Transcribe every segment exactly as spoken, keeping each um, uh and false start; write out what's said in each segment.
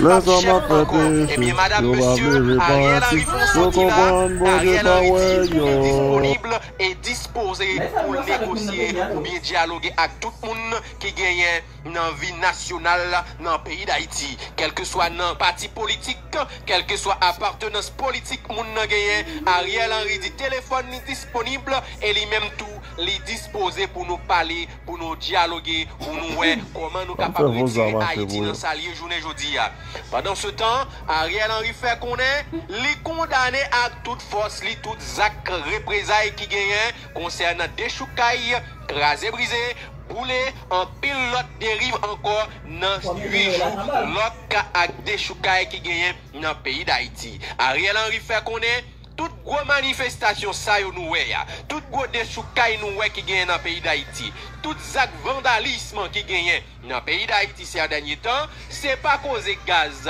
Lè zòm ap fè peche, yo pa vle repanti. Yo konprann Bondye pa wè yo. Disponib e dispoze pou negosye oubyen dyaloge ak tout moun ki genyen nan vi nasyonal nan peyi Dayiti. Kèlkeswa nan pati politik, kèlkeswa apartenans politik moun nan genyen, Ariel Henry di telefòn li disponib e li menm tou li dispoze pou nou pale, pou nou dyaloge, pou nou wè kòman nou kapab retire Ayiti nan sa l ye jounen jodi a. Pandansetan, Ariel Henry fè konnen li kondane ak tout fòs li tout zak reprezay ki genyen konsènan dechoukay, kraze brize, boule, anpil lòt deriv ankò nan uit jou lòk ak dechoukay ki genyen nan peyi Dayiti. Ariel Henry fè konnen tout gwo manifestasyon sa yo nou wè a, tout gwo dechoukay nou wè ki genyen nan peyi Dayiti, tout zak vandalism ki genyen nan peyi Dayiti sè dènye tan, se pa koze gaz.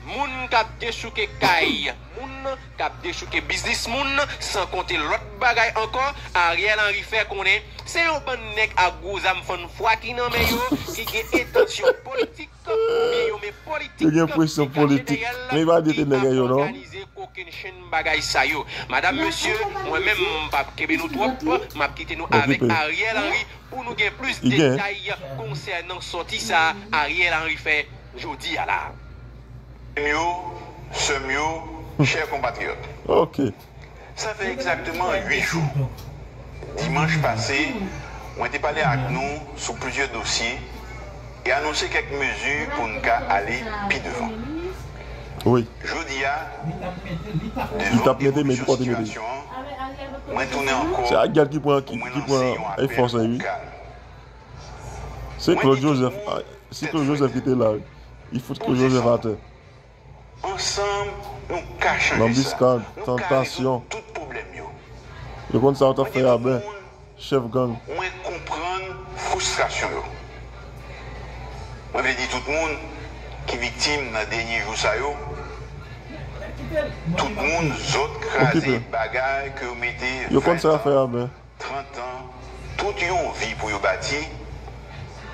Moun k ap dechouke kay moun, k ap dechouke biznis moun, san konte lòt bagay ankò, Ariel Henry fè konnen se yon bann nèg ak gwo zam fann fwa ki nan men yo, ki gen entansyon politik, oubyen yo men politik, yo gen presyon politik. Men pa di te nèg yo non. Kokennchenn bagay sa yo. Madam, mesye, mwen menm m p ap kenbe nou twòp, m ap kite nou avèk Ariel Henry pou nou gen plis detay konsènan sòti sa Ariel Henry fè jodi a la. Frè m yo, sè m yo, chè konpatriyòt. Ok. Sa fè egzakteman uit jou. Dimanch pase, mwen te pale ak nou sou plizyè dosye e anonse kèk mezi pou n ka ale pi devan. Wi. Jodi a, devan evolisyon sitiyasyon an, mwen tounen ankò pou mwen lanse yon apèl pou kalm. Se Claude Joseph, ah, se Claude Joseph ki te la, wi. Li fout Claude Joseph atè. Ansanm, nou ka chanje sa. Lanbiskad, tantasyon. Yo konn sa yo t ap fè a byen. Chèf gang. Mwen konprann fristrasyon yo. Mwen vle di tout moun ki viktim nan dènye jou sa yo, tout moun zòt kraze bagay ke yo mete trant an, tout yon vi pou yo bati,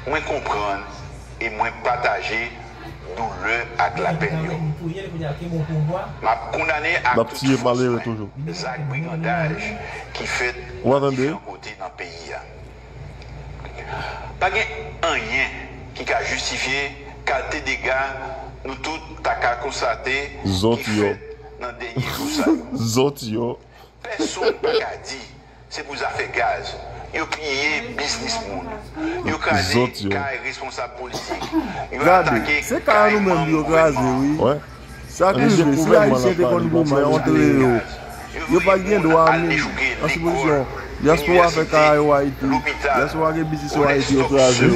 mwen konprann e mwen pataje doulè ak lapenn yo. M ap kondane ak tout fòs mwen zak brigandaj ki fèt nan diferan kote nan peyi a. Pa gen anyen ki ka jistifye kalite dega nou tout ta ka konstate ki fèt nan dènye jou sa yo. Zòt yo. Pèsonn pa ka di se pou zafè gaz. Yo piye biznis moun. Yo kraze kay responsab politik. Yo atake kay manm gouvènman. Sa k rive, si Ayisyen te konn goumen antre yo, yo pa t gen dwa menm an sipozisyon. Dyaspora fè kay yo Ayiti. Dyaspora gen biznis yo Ayiti, yo kraze.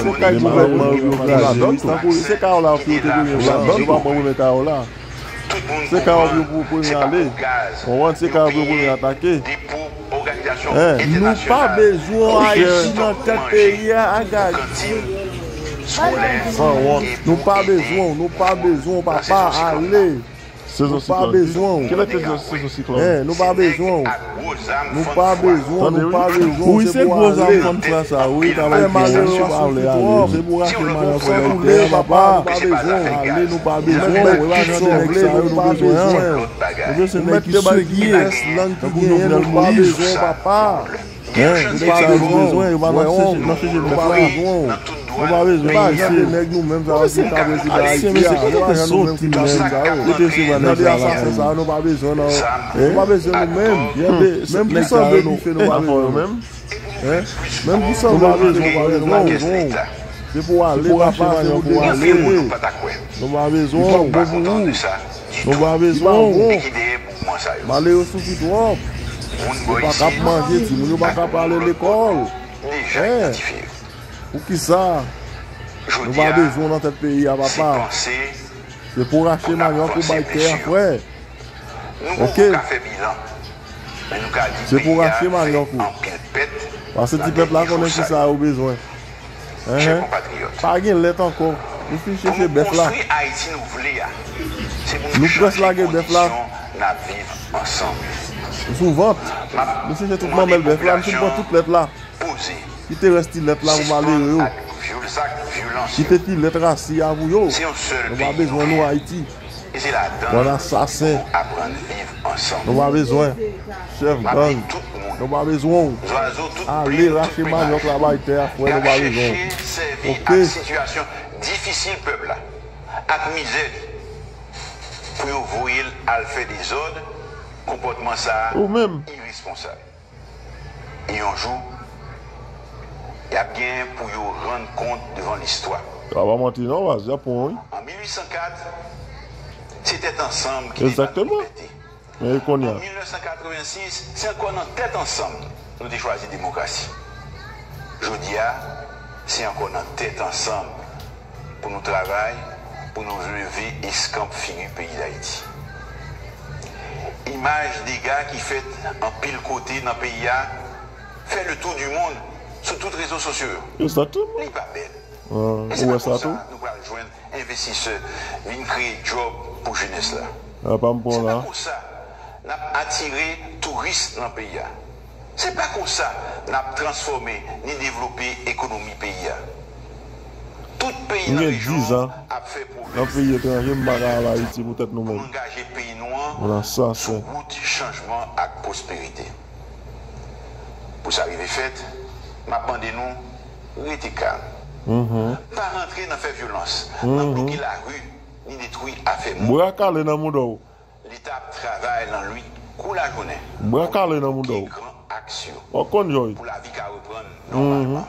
Se kay gouvènman yo pou yo kraze, wi. Tankou se kay yo la pou yo te premye pran. Yo pa pran premye kay yo la. Se kay yo pou yo premye ale. Konprann? Se kay yo pou yo premye atake. Nou pa bezwen w Ayiti nan tèt peyi a, Agag. Sanwont. Nou pa bezwen w, nou pa bezwen w, papa, ale. Nou pa bezwen w. Kilè te sezon siklòn? Nou pa bezwen w. Nou pa bezwen w, nou pa bezwen w, se pou w ale. Fè malere yo soufri twòp. Se pou rache manyan fò koule, papa. Nou pa bezwen w. Ale, nou pa bezwen w. E pa jan de nèg sa yo nou bezwen an. Nou bezwen nèg ki serye. Tankou Jovenel Moïse. Hein, nou pa bezwen w, yo pa nan seje, nan seje nèf la. Nou pa bezwen w. Nou pa bezwen w. Ayisyen, nèg nou menm sa yo ki ka prezidan Ayiti a. Se pa jan nou menm ki menm sa yo. Tande asasen sa yo, nou pa bezwen w non. Nou pa bezwen nou menm. Menm pou sanble dife nou pa bezwen w. Menm pou sanble dife nou pa bezwen w. Se pou w ale, papa, se pou w ale. Nou pa bezwen w. Nou pa bezwen w. Malere yo soufri twòp. Yo pa ka ap manje, timoun yo pa ka ap ale lekòl. Poukisa? Nou pa bezwen w nan tèt peyi a, papa. Se pou rache manyòk ou bay tè a, frè. Ok. Se pou rache manyòk ou. Pase ti pèp la konnen kisa yo bezwen. Enhen. Pa gen lèt ankò. Nou fin chèche bèf la. Nou prèske lage bèf la. Nou sou vant. Nou chèche tout manmèl bèf la. Nou fin pran tout lèt la. Kite rès ti lèt la pou malere yo. Kite ti lèt rasi a pou yo. Nou pa bezwen nou Ayiti. Bann asasen. Nou pa bezwen. Chèf gang. Nou pa bezwen w. Ale rache manyòk la bay tè a, frè, nou pa bezwen w. Oke? Difisil pèp la ak mizè li pou yo voye l al fè dezòd, konpòtman sa a iresponsab. E yon jou, y ap gen pou yo rann kont devan listwa. Sa pa manti non, baz, y ap pran wi. An mil uit san kat, se tèt ansanm ki te ba nou libète. Men e kounye a? An mil nèf san katrevensis, se ankò nan tèt ansanm nou te chwazi demokrasi. Jodi a, se ankò nan tèt ansanm pou nou travay, pou nou leve eskanp figi peyi Dayiti. Imaj dega ki fèt anpil kote nan peyi a fè le tour du monde sou tout rezo sosyo yo. Li pa bèl. E se pa konsa nou pral jwenn envestisè vin kreye djòb pou jenès la. Se pa konsa n ap atire touris nan peyi a. Se pa konsa n ap transfòme ni devlope ekonomi peyi a. Tout peyi nan rejyon an ap fè pwomès pou angaje peyi nou an sou wout chanjman ak pwosperite. Pou sa rive fèt, m ap mande nou rete kalm. Pa rantre nan fè vyolans, nan bloke lari, ni detwi afè moun. Bra kale nan mouda w. Leta ap travay lannwit kou lajounen pou bloke gran aks yo, pou lavi ka reprann nòmalman.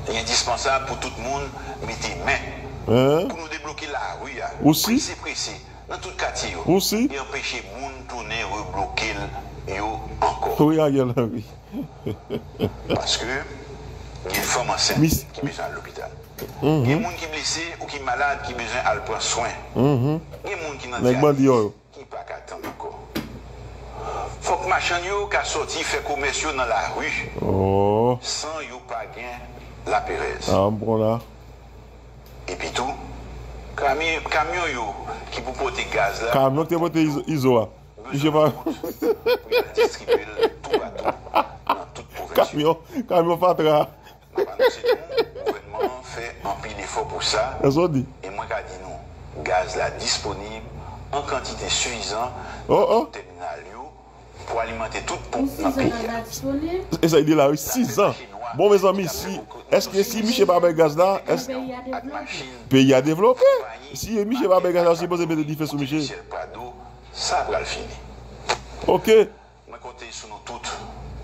Li endispansab pou tout moun mete men pou nou debloke lari a, prese prese, nan tout katye yo, e anpeche moun tounen rebloke l yo ankò. Paske gen fanm ansent ki bezwen al lopital. Gen moun ki blese ou ki malad ki bezwen al pran swen. Gen moun ki nan dyabet ki pa ka tann ankò. Fòk machann yo ka sòti fè komès yo nan lari san yo pa gen laperèz. Epitou, kamyon yo ki pou pote gaz la, kamyon ki te pote izo a, misye pa pou y al distribye l toupatou nan tout pwovens yo. Kamyon fatra. M ap anonse tou, gouvènman an fè anpil efò pou sa, e mwen ka di nou, gaz la disponib an kantite sifizan nan tout tèminal yo pou alimante tout ponp nan peyi a. E sa, li di la, wi, sizan. Bon, mezanmi, si, èske si misye pa bay gaz la, èske peyi a devlope? Si misye pa bay gaz la, sipoze mete dife sou misye. Sa pral fini. Oke. Mwen konte sou nou tout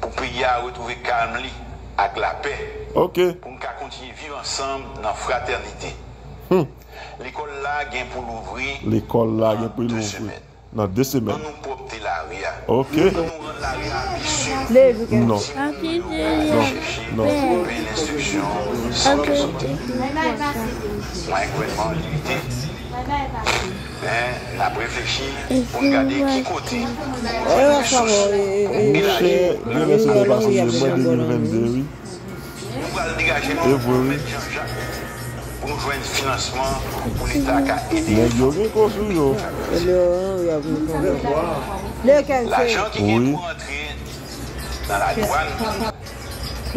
pou peyi a retwouve kalm li ak lapè. Oke. Pou n ka kontinye viv ansanm nan fratènite. Lekòl la gen pou louvri nan de semèn. Nan de semèn. An nou pwòpte lari a. Oke. An nou rann lari a pi si. Non. Timoun yo ka al chèche pen enstriksyon san pye sote. Mwayen gouvènman an limite. Men, n ap reflechi pou n gade ki kote pou jwenn resous pou elaji. Mwen de mil vennde, wi. Nou pral degaje nou pou mèt Janjak pou nou jwenn finansman pou Leta ka ede. Nèg yo gen kò sou yo. Lajan ki gen pou rantre nan ladwàn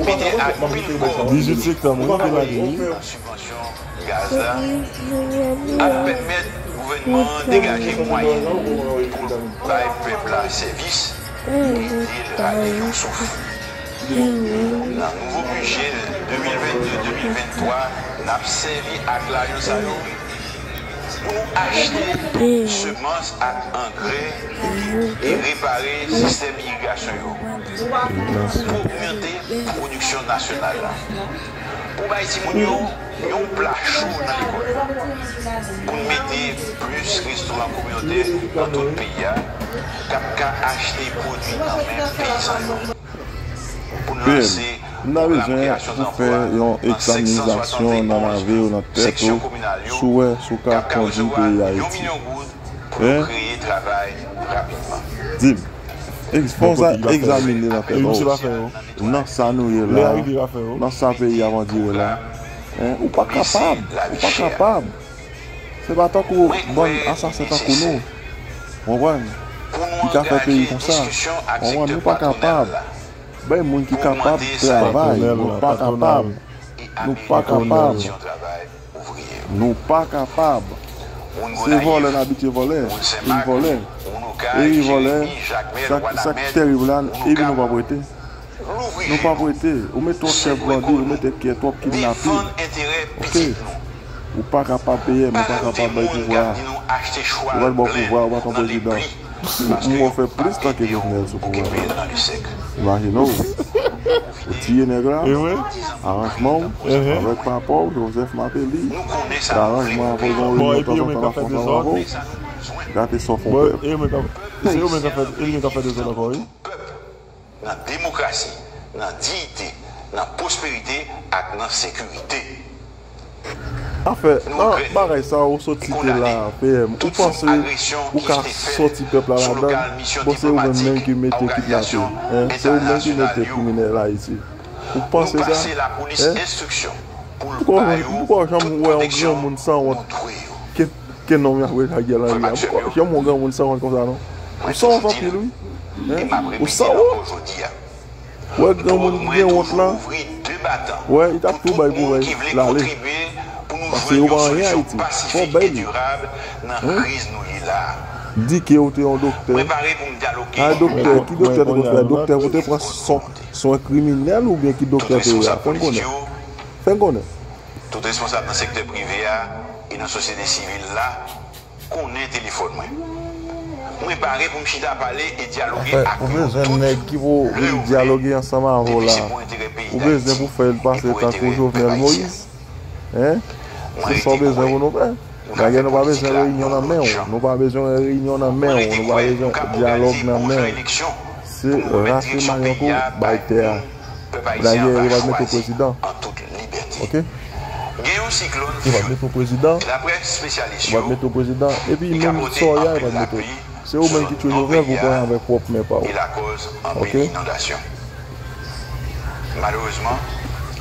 mete ak pil kòb nan sibvansyon gaz la ap pèmèt gouvènman an degaje mwayen pou l bay pèp la sèvis, ede l rale yon souf. Nan nouvo bidjè de mil vennde, de mil venntwa, n ap sèvi ak lajan sa yo pou nou achte semans ak angrè e repare sistèm irigasyon yo, pou ogmante pwodiksyon nasyonal la, pou bay timoun yo yon pla cho nan lekòl, pou n mete plis restoran kominotè nan tout peyi a k ap ka achte pwodui nan men peyizan yo. Pou n lanse pwogram kreyasyon danplwa nan senk san swasann de konz seksyon kominal yo k ap ka resevwa yon milyon goud pou yo kreye travay rapidman. Di m, fè yon egzamine nan tèt ou. Nan sa nou ye la, nan sa peyi a vandire la, ou pa kapab, ou pa kapab. Se pa tankou bann asasen tankou nou, konprann, ki ka fè peyi konsa. Konprann, nou pa kapab. Bay moun ki kapab travay, nou pa kapab. Nou pa kapab. Nou pa kapab. Se vòlè n abitye vòlè. Vin vòlè. E vòlè, sa, sa ki terib la, epi nou p ap rete. Nou p ap rete. Ou met twòp chèf bandi, ou met twòp kidnapin. Oke? Ou pa kapab P M, ou pa kapab bay pouvwa a. Ou pa t ba w pouvwa, ou pa t yon prezidan. M wè w fè plis tan ke Jovenel sou pouvwa la. Imajine w. Ou tiye nèg la. Aranjman w avèk papa w, Joseph Martelly. Aranjman avè w, yon tanzantan l ap fè sa avè w. Gate sa w fè w pèp. Se yo menm k ap fè, e li menm k ap fè dezòd ankò, wi. Nan demokrasi, nan diyite, nan pwosperite ak nan sekirite. Afè, nan bagay sa ou sot site la, P M, ou panse ou ka sòti pèp la ladan l? Bon, se ou menm menm ki mete kidnapè, en? Se ou menm ki mete kriminèl Ayiti. Ou panse sa? En? Ou kwè, ou kwè janm wè yon granmoun sanwont ke, ke nonm y ap rele Ariel Henry a? Ou kwè janm wè yon granmoun sanwont konsa non? Ou sanwont anpil wi. En? Ou sanwont. Wè granmoun ki gen wont lan, wè, li t ap tou bay pou wè l ale. Paske yo pa anyen Ayiti. Fò w bay li. Di ke ou te yon doktè. Ay doktè, ki doktè te konn fè? Doktè pou te pran swen, swen kriminèl oubyen ki doktè te ye a? Fè n konnen. Fè n konnen. Tout responsab nan sektè prive a e nan sosyete sivil la konnen telefòn mwen. Mwen pare pou m chita pale e dyaloge ak yo tout jou. Ou bezwen nèg ki pou vin dyaloge ansanm avè w la. Ou bezwen pou fè l pase tankou Jovenel Moïse. En? Se sa w bezwen pou nou fè. Dayè nou pa bezwen reyinyon nan men w. Nou pa bezwen reyinyon nan men w. Nou pa bezwen dyalòg nan men w. Se rase mannyòk ou bay tè a. Dayè yo pral mete w prezidan. Oke? Yo pral mete w prezidan. Yo pral mete w prezidan. Epi menm sa w ye a yo pral mete w. Se ou menm ki tchwe Jovenel pou w pran avèk pwòp men pa w. Oke? Malerezman,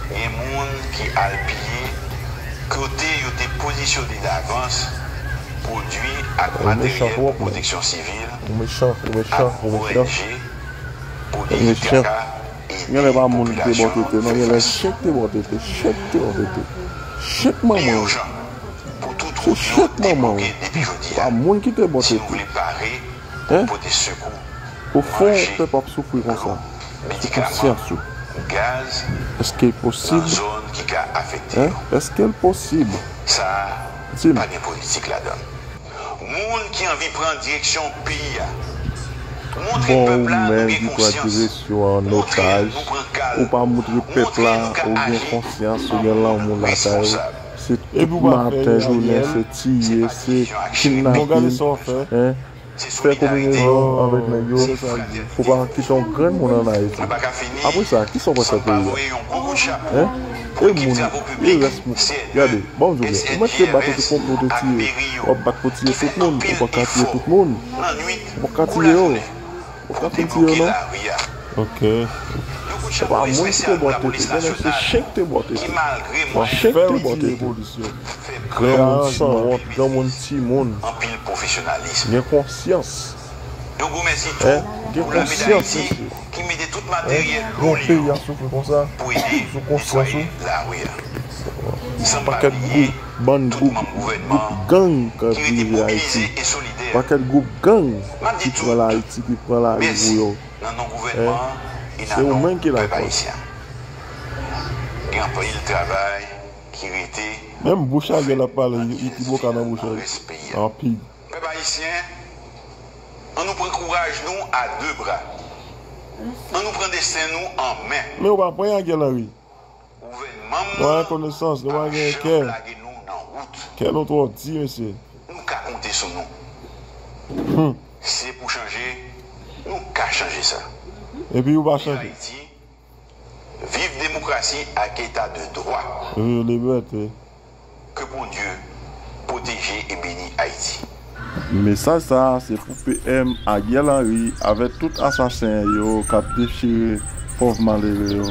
gen moun ki al piye kote yo te pozisyone davans pwodui ak materyèl pou pwoteksyon sivil ak O N G pou li traka ede popilasyon an. Genlè pa moun ki te bò tete non, genlè chen ki te bò tete, chen ki te bò tete. Chen k manman yo. Se chen k manman yo. Pa moun ki te bò tete. Hein? Ofon, pèp ap soufri konsa. Sou konsyans ou. Èske l posib? Hein? Èske l posib? Di m. Moun ki anvi pran direksyon peyi a. Montre pèp la nou gen konsyans. Montre nou pran kal. Montre nou ka aji. Ou pa montre pèp la ou gen konsyans, ou gen lanmou lakay ou. Se tout maten jounen, se tiye, se kidnapin. Hein? Fè konbinezon avèk nèg yo pou pa kite yon grenn moun ann Ayiti. Apre sa, kisa w pral fè peyi a? Hein? E moun, e rès moun. Gade, ban m di w byen, ou mèt te bat ou te konplo, ou te tiye, w ap bat pou tiye tout moun, ou pa ka tiye tout moun. Ou pa ka tiye yo. Ou pa ka fin tiye yo non. Ok. Se pa moun ki te bò tete, genlè se chen ki te bò tete. Chen ki te bò tete. Granmoun sanwont, granmoun timoun. Gen konsyans. Hein? Gen konsyans, mesye. Hein? Yon peyi ap soufri konsa. Sou konsyans ou. Pakèt gwoup, bann gwoup, gwoup gang k ap dirije Ayiti. Pakèt gwoup gang ki pran Ayiti, ki pran lari pou yo. Hein? Se ou menm ki lakòz. Gen anpil travay ki rete. Menm bouch a gèl ap pale, li ti boka nan bouch a li. Anpil. Pèp ayisyen, ann nou pran kouraj nou a de bra. Ann nou pran desten nou an men. Men ou pa pran Ariel Henry. Gouvènman m nan pa janm lage nou nan wout. Kè nou twò di, mesye. Nou ka konte sou nou. Si se pou chanje, nou ka chanje sa. Epi ou pa chanje. Viv demokrasi ak eta de dwa. Viv libète. Ke Bondye pwoteje e beni Ayiti. Mesaj sa a se pou PM Ariel Henry avèk tout asasen yo k ap dechire pòv malere yo.